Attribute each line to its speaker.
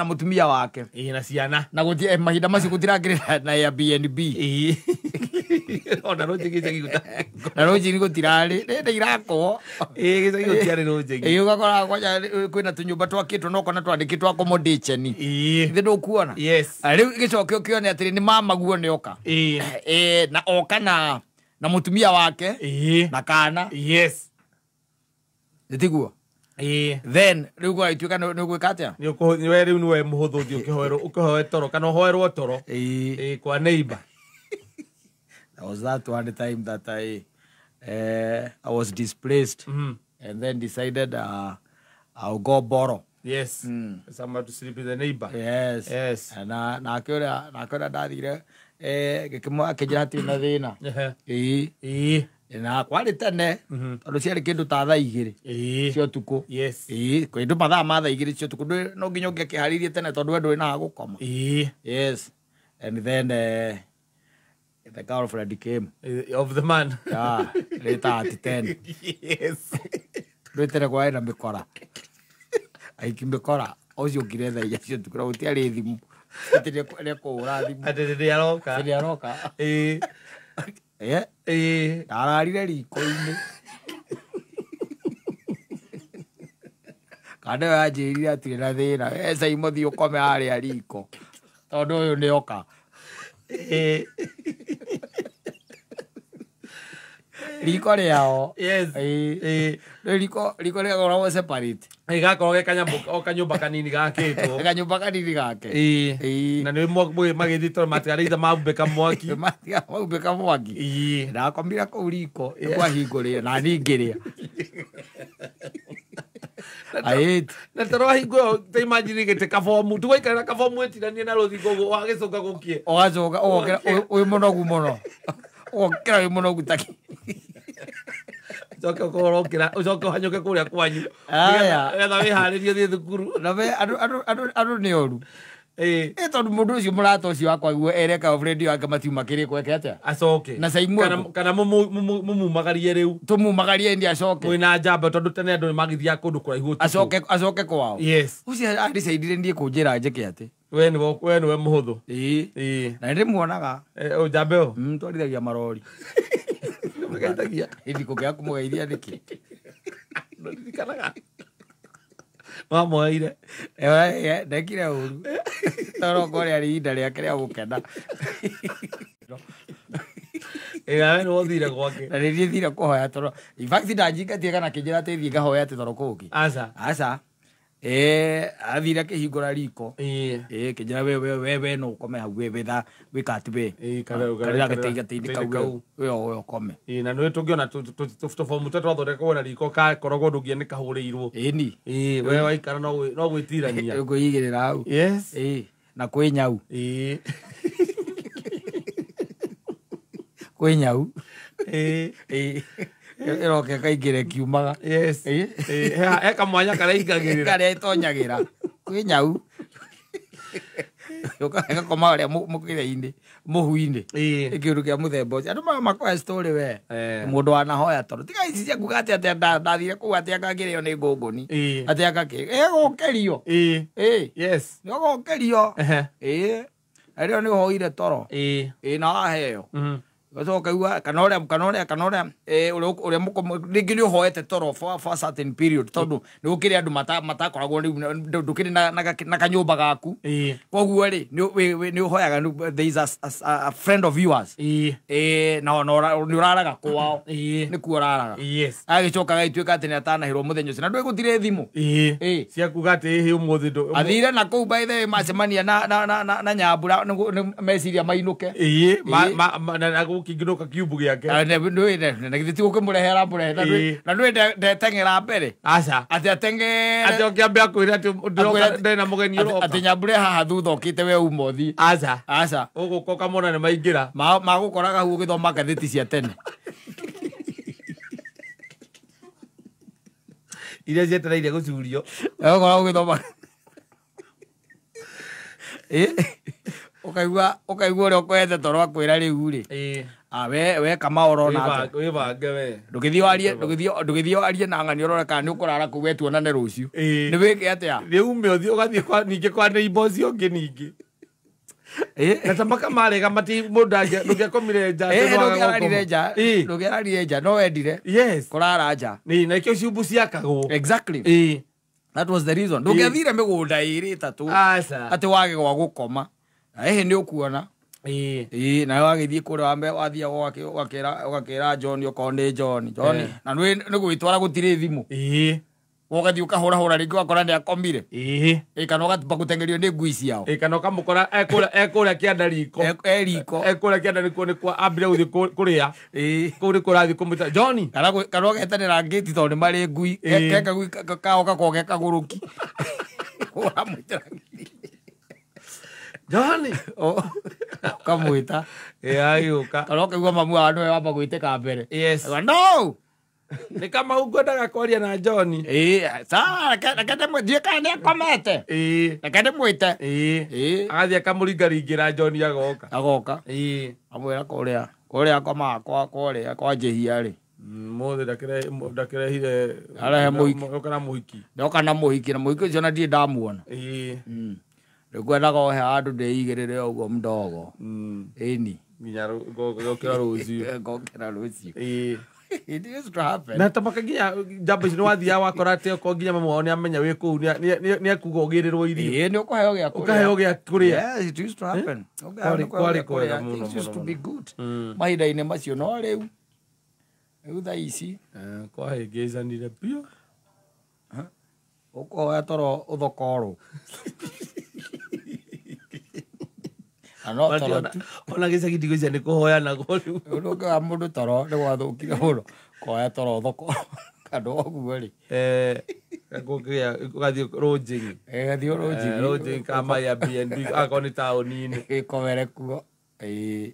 Speaker 1: na mutumia wake.
Speaker 2: Ĩĩ, na ciana.
Speaker 1: Na gutie mahinda macio gutirakire na Airbnb.
Speaker 2: Ĩĩ. Ona rũnjigi gĩcagi
Speaker 1: na rũnjigi gũtirarĩ nĩ irakwo.
Speaker 2: Ĩĩ, gĩcagi gũtiarĩ rũnjigi.
Speaker 1: Ĩĩ, ũgakora kwanja kwĩna tũnyũmba twakĩtwo no kona twandĩkĩtwo accommodation.
Speaker 2: Ĩĩ.
Speaker 1: Ithe ndũkuona.
Speaker 2: Yes.
Speaker 1: Rĩu gĩcoke ũkĩone atĩrĩ nĩ mamaguo nĩ oka.
Speaker 2: Ĩĩ.
Speaker 1: Ĩĩ, na oka na mũtumia wake.
Speaker 2: Ĩĩ.
Speaker 1: Na kana.
Speaker 2: Yes.
Speaker 1: Nĩ tiguo?
Speaker 2: Ĩĩ.
Speaker 1: Then rĩu gwagĩtuĩka nĩ ũgwĩka atĩa?
Speaker 2: Nĩ we rĩu nĩwe mũhũthũ ũthiĩ ũkĩhoerwo ũkĩhoe toro kana ũhoerwo toro.
Speaker 1: Ĩĩ.
Speaker 2: Ĩĩ, kwa neighbor.
Speaker 1: There was that one time that I was displaced and then decided I'll go borrow.
Speaker 2: Yes. Somewhere to sleep with the neighbor.
Speaker 1: Yes.
Speaker 2: Yes.
Speaker 1: Na nake ũrĩa ndathire gĩkĩmũ akĩnjĩra hatirĩ na thĩna.
Speaker 2: Ehe.
Speaker 1: Ĩĩ.
Speaker 2: Ĩĩ.
Speaker 1: Na kwarĩ tene tondũ ciarĩ kĩndũ ta thaa 2
Speaker 2: Ĩĩ.
Speaker 1: cia ũtukũ.
Speaker 2: Yes.
Speaker 1: Ĩĩ, kĩndũ mathaa ma thaa 2 cia ũtukũ no nginya ũngĩakĩharĩirie tene tondũ we ndũrĩ na ha gũkoma.
Speaker 2: Ĩĩ.
Speaker 1: Yes. And then the girlfriend came.
Speaker 2: Of the man.
Speaker 1: Yeah, later at 10.
Speaker 2: Yes.
Speaker 1: Ndwĩtere kwarĩ na mĩkora. Aiki mĩkora ũcio ũkire thaa 4 cia ũtukũ na gũtiarĩ thimũ. Atĩ nĩekũhũra thimũ.
Speaker 2: Atĩ nĩ aroka.
Speaker 1: Atĩ nĩaroka.
Speaker 2: Ĩĩ.
Speaker 1: Ĩĩ.
Speaker 2: Ĩĩ.
Speaker 1: Ndararire riko-inĩ. Kana ĩyo yanjĩrire atirĩ na thĩna. We Saimo thiĩ ũkome harĩa riko. Tondũ ũyũ nĩoka.
Speaker 2: Ĩĩ.
Speaker 1: Riko rĩao.
Speaker 2: Yes.
Speaker 1: Ĩĩ.
Speaker 2: Ĩĩ.
Speaker 1: Rĩu riko rĩakoragwo separate.
Speaker 2: Ĩĩ, gakorwo ge kanyamũ o kanyũmba kanini gakĩtwo.
Speaker 1: Kanyũmba kanini gake.
Speaker 2: Ĩĩ.
Speaker 1: Ĩĩ.
Speaker 2: Na nĩ magĩthiĩ tondũ matigarĩte maumbĩka mwaki.
Speaker 1: Matiga maumbĩka mwaki.
Speaker 2: Ĩĩ.
Speaker 1: Ndakomire kũu riko nĩkwahingũrĩra na niĩ ngĩrĩa. I ate.
Speaker 2: Na toro wahingo ĩyo ta imagine gĩtĩ kabomu tũgaikarĩra kabomu ĩtiranie na rũthingo ũguo wagĩcoka gũkie.
Speaker 1: Ũgacoka ũgokĩra wĩ mũnogu mũno. Ũgokĩra wĩ mũnogu ta kĩ.
Speaker 2: Ũcoke ũkorwo ũrokĩra ũcoke ũhanyũke kũrĩa kwanyu.
Speaker 1: Aya.
Speaker 2: Nĩgetha wĩharĩrie ũthiĩ thukuru.
Speaker 1: Na we andũ nĩ oru.
Speaker 2: Ĩĩ.
Speaker 1: Ĩ tondũ mũndũ ũcio mũrata ũcio wakwa guo ere girlfriend yake matiuma kĩrĩko eke atĩa?
Speaker 2: Acoke.
Speaker 1: Na Saimo
Speaker 2: Kana
Speaker 1: ekũ?
Speaker 2: kana mũmumagarie rĩu.
Speaker 1: Tũmumagarie ndi acoke.
Speaker 2: Mwĩna njamba tondũ tene andũ nĩmagĩthiaga kũndũ kũraihu ũtukũ.
Speaker 1: Acoke kwao.
Speaker 2: Yes.
Speaker 1: Ũcio adecidire niĩ kũnjĩra njĩke atĩ.
Speaker 2: We nĩwe mũhũthũ.
Speaker 1: Ĩĩ.
Speaker 2: Ĩĩ.
Speaker 1: Na nĩndĩmuonaga.
Speaker 2: Njamba ĩyo?
Speaker 1: Twarithagia marori.
Speaker 2: Nĩmũgeithagia.
Speaker 1: Ĩndi kũngĩaga kũmũgeithia nĩkĩ?
Speaker 2: Ndũririkanaga. Wamoeire.
Speaker 1: Ndekire ũru. Tondũ okorwo rĩarĩ ihinda rĩake rĩa gũkena.
Speaker 2: Ĩĩ, nawe nĩwe ũthire gwake.
Speaker 1: Na nĩ thire kũhoya toro. In fact ndanjingatire kana akĩnjĩra atĩ thiĩ ngahoe atĩ toro kũngĩ.
Speaker 2: Aca.
Speaker 1: Aca. Athire akĩhingũra riko.
Speaker 2: Ĩĩ.
Speaker 1: Ĩĩ, kĩnjĩra we no ũkome hau we tha wĩka atĩ we.
Speaker 2: Ĩĩ,
Speaker 1: Karĩra gĩtĩ-inĩ kau
Speaker 2: kau.
Speaker 1: we ũkome.
Speaker 2: Ĩĩ, na nĩũĩ tũngĩona tũbomu tũrĩa twathondekagwo na riko kakoragwo ndũngĩona nĩ kahũrĩirwo.
Speaker 1: Ĩni.
Speaker 2: Ĩĩ, we waikara no gwĩtirania.
Speaker 1: Ũkwĩigĩrĩra hau.
Speaker 2: Yes.
Speaker 1: Ĩĩ, na kwĩ nyau.
Speaker 2: Ĩĩ.
Speaker 1: Kwĩ nyau.
Speaker 2: Ĩĩ.
Speaker 1: Ĩĩ. Ĩroka ĩkaingĩra ĩkiumaga.
Speaker 2: Yes.
Speaker 1: Ĩĩ.
Speaker 2: Ĩĩ, he kamwanya karĩa ĩingagĩrĩra.
Speaker 1: Karĩa ĩtonyagĩra. Kwĩ nyau. Yũkaga ĩgakoma harĩa mũkĩra-inĩ, mũhu-inĩ.
Speaker 2: Ĩĩ.
Speaker 1: Kĩndũ kĩa mũthemba ũcio. Andũ maya makoya story we.
Speaker 2: Eh.
Speaker 1: Mũndũ wanahoya toro. Tiga ici cia kuga atĩ atĩ ndathire kũu atĩ anga ngĩrĩo nĩ ngũngũni.
Speaker 2: Ĩĩ.
Speaker 1: Atĩ anga kĩ. Ĩgũkĩrio.
Speaker 2: Ĩĩ.
Speaker 1: Ĩĩ.
Speaker 2: Yes.
Speaker 1: Nĩũgũkĩrio.
Speaker 2: Ehe.
Speaker 1: Ĩĩ. Na rĩo nĩ ũhoire toro.
Speaker 2: Ĩĩ.
Speaker 1: Ĩĩ, na waheo. Ũgacoka ũkaigua kana ũrĩa ũrĩa rĩngĩ nĩ ũhoete toro for a certain period tondũ nĩ gũkĩrĩ andũ matakoragwo rĩu ndũkĩrĩ na kanyũmba gaku.
Speaker 2: Ĩĩ.
Speaker 1: Koguo rĩ, nĩ ũhoyaga, there is a friend of yours.
Speaker 2: Ĩĩ.
Speaker 1: Ĩĩ, na nĩ ũraraga kwao.
Speaker 2: Ĩĩ.
Speaker 1: Nĩkuo ũraraga.
Speaker 2: Yes.
Speaker 1: Agĩcoka agĩtuĩka atĩ nĩ atanahĩrwo mũthenya ũcio na ndũĩ gũtirĩ thimũ.
Speaker 2: Ĩĩ.
Speaker 1: Ĩĩ.
Speaker 2: Cia kuga atĩ ĩhĩ ũmũthĩ ndũ.
Speaker 1: Athire na kũu by the way macemania na nyambura nĩ meciria mainũke.
Speaker 2: Ĩĩ,
Speaker 1: Ĩĩ.
Speaker 2: na gũkĩingĩrũka kiumbu gĩake.
Speaker 1: Na githĩ ti gũkĩmũrehe aramũrehe,
Speaker 2: Ĩĩ.
Speaker 1: na ndũĩ ndeteng'era mbere.
Speaker 2: Aca.
Speaker 1: Atĩ ateng'ere.
Speaker 2: Atĩ ũkĩambe akwĩre atĩ ndĩroka
Speaker 1: Akwĩre
Speaker 2: ndĩna mũgeni ũroka.
Speaker 1: Atĩ nyambure haha thutha ũkĩte we uma ũthiĩ.
Speaker 2: Aca.
Speaker 1: Aca.
Speaker 2: Ũgũka ũkamona nĩ maingĩra.
Speaker 1: Magũkoraga hau ũgĩthoma ngathĩti cia tene.
Speaker 2: Iria cietereire gũcurio.
Speaker 1: Ũgũkora ũgĩthoma. Ĩĩ. Ũkaigua ũrĩa ũkoete toro akwĩra rĩu rĩ.
Speaker 2: Ĩĩ.
Speaker 1: Ah, we kama ũrona atĩa?
Speaker 2: Wĩbange we.
Speaker 1: Ndũgĩthiĩ warie ndũgĩthiĩ warie na ng'ani ũrore kana nĩ ũkũrara kũu we tuonane rũciũ.
Speaker 2: Ĩĩ.
Speaker 1: Nĩ wĩke atĩa?
Speaker 2: Nĩ ume ũthiĩ ũgathiĩ kwa ningĩ kwa neighbor ũcio ũngĩ ningĩ. Na ta makamarega mati mũndũ ndũngĩakomire nja.
Speaker 1: Eh,
Speaker 2: atĩ nĩwaga
Speaker 1: ndũngĩararire
Speaker 2: gũkoma.
Speaker 1: nja.
Speaker 2: Ĩĩ.
Speaker 1: Ndũngĩararire nja no wendire
Speaker 2: Yes.
Speaker 1: kũrara nja.
Speaker 2: Nĩ na ikĩo ciumbu ciakagwo.
Speaker 1: Exactly.
Speaker 2: Ĩĩ.
Speaker 1: That was the reason. Ndũngĩathire mĩgũnda ĩrĩ ĩtatũ
Speaker 2: Aca.
Speaker 1: atĩ wage gwa gũkoma. Na ĩhĩ nĩ ũkuona.
Speaker 2: Ĩĩ.
Speaker 1: Ĩĩ, nawe wagĩthiĩ kũrĩa wambe wathiaga ũgakĩra John okorwo nĩ John. John
Speaker 2: Eh.
Speaker 1: na nĩ gwĩtwara gũtirĩ thimũ.
Speaker 2: Ĩĩ.
Speaker 1: Ũgathiĩ ũkahũrahũra rĩngĩ ũgakora nĩ akomire.
Speaker 2: Ĩĩ.
Speaker 1: Ĩ, kana ũgatumba gũteng'erio nĩ ngui ciao.
Speaker 2: Ĩĩ, kana ũkamũkora ekũrĩa kĩanda riko.
Speaker 1: E riko.
Speaker 2: Ekũrĩa kĩanda riko nĩ kwa ambire gũthiĩ kũrĩa.
Speaker 1: Ĩĩ.
Speaker 2: Kũu nĩ kũrathiĩ kũmwĩta Johnny.
Speaker 1: Kana ũgetanĩra ngĩti tondũ nĩ marĩ ngui.
Speaker 2: Ĩĩ.
Speaker 1: Ke kagui kao gakoragwo ge kagũrũki. Ũramwĩtĩra
Speaker 2: Johnny.
Speaker 1: Ũkamwĩta.
Speaker 2: Ĩĩ, agĩũka.
Speaker 1: Kana ũkaigua mamu wao nĩwe wamba gwĩtĩka mbere.
Speaker 2: Yes.
Speaker 1: Auga, no!
Speaker 2: Nĩ kamau ngwendaga kwaria na Johnny.
Speaker 1: Ĩĩ, sawa, reke ndiũĩ kana nĩ akomete.
Speaker 2: Ĩĩ.
Speaker 1: Reke ndĩmwĩte.
Speaker 2: Ĩĩ.
Speaker 1: Ĩĩ.
Speaker 2: Agathiĩ akamũringaringĩra Johnny agoka.
Speaker 1: Agoka.
Speaker 2: Ĩĩ.
Speaker 1: Amwĩra kũrĩa akomaga kũrĩa kwa njĩhia rĩ.
Speaker 2: Mũthĩ ndakĩrehire
Speaker 1: Arehe mũhiki.
Speaker 2: Oka na mũhiki.
Speaker 1: Ndoka na mũhiki na mũhiki ũcio na ndirĩ ndamuona.
Speaker 2: Ĩĩ.
Speaker 1: Rĩu ngwendaga ohe handũ ndĩigĩrĩre ũguo mdogo. Ĩni.
Speaker 2: Nginya ngokĩra rũciũ.
Speaker 1: Ngokĩra rũciũ.
Speaker 2: Ĩĩ.
Speaker 1: It used to happen.
Speaker 2: Na tamaka nginya njamba ici nĩ wathiaga wakora atĩ okorwo nginya mamu wao nĩ amenya wĩ kũu nĩ akuga ũgĩrĩrwo irio.
Speaker 1: Ĩĩ, nĩ ũkũheo gĩa kũrĩa.
Speaker 2: Ũkaheo gĩa kũrĩa.
Speaker 1: Yes, it used to happen.
Speaker 2: Kwarĩ kwega mũno,
Speaker 1: Things used to
Speaker 2: mũno,
Speaker 1: be good. Mahinda-inĩ macio no rĩu. Rĩu thaa ici
Speaker 2: Kwahĩngĩcanire biũ.
Speaker 1: ũkũhoya toro ũthokorwo. Na no toro tu.
Speaker 2: Ona gĩcagi ndigwĩciria nĩ kũhoyanagwo rĩu.
Speaker 1: Rĩu ndũngĩoya mũndũ toro nĩ gwathũkire mũno. Kũhoya toro ũthokorwo. Kana ũguo rĩ.
Speaker 2: Ũgathiĩ rũnjĩng'i.
Speaker 1: Ĩgathiĩ rũnjĩng'i.
Speaker 2: Rũnjĩng'i kama Airbnb akorwo nĩ taũni-inĩ.
Speaker 1: Ĩkomere kuo. Ĩĩ.